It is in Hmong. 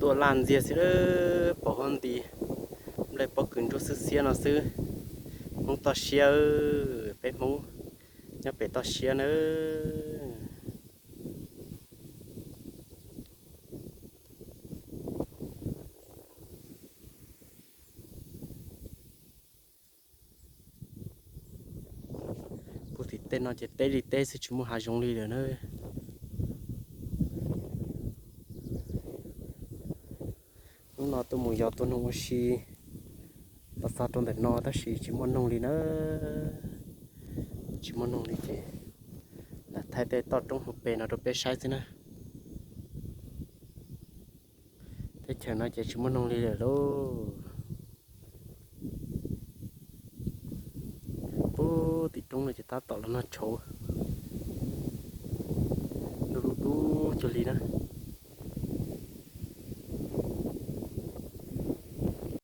Tuaj laj ntxiag xwb, pom huab nti, nplej pob kws ntsuab xwb xiab no xwb. Hmoob toj siab, peb Hmoob nyob pem toj siab nawb. Puag tim tej no ces teb li teb xwb, tsis muaj hav zoov li lawm na. Hnub no tuaj mus yos tua noog ua si los txog rau ntawm no tab sis tsis muaj noog li na. Tsis muaj noog li ces lam thaij tej toj roob hauv pes no rau peb saib xwb na. Teb chaws no ces tsis muaj noog li lawm lauj. Puag tim roob no ces tab tom los noj tshauv, ntuj dub dub cuag li na.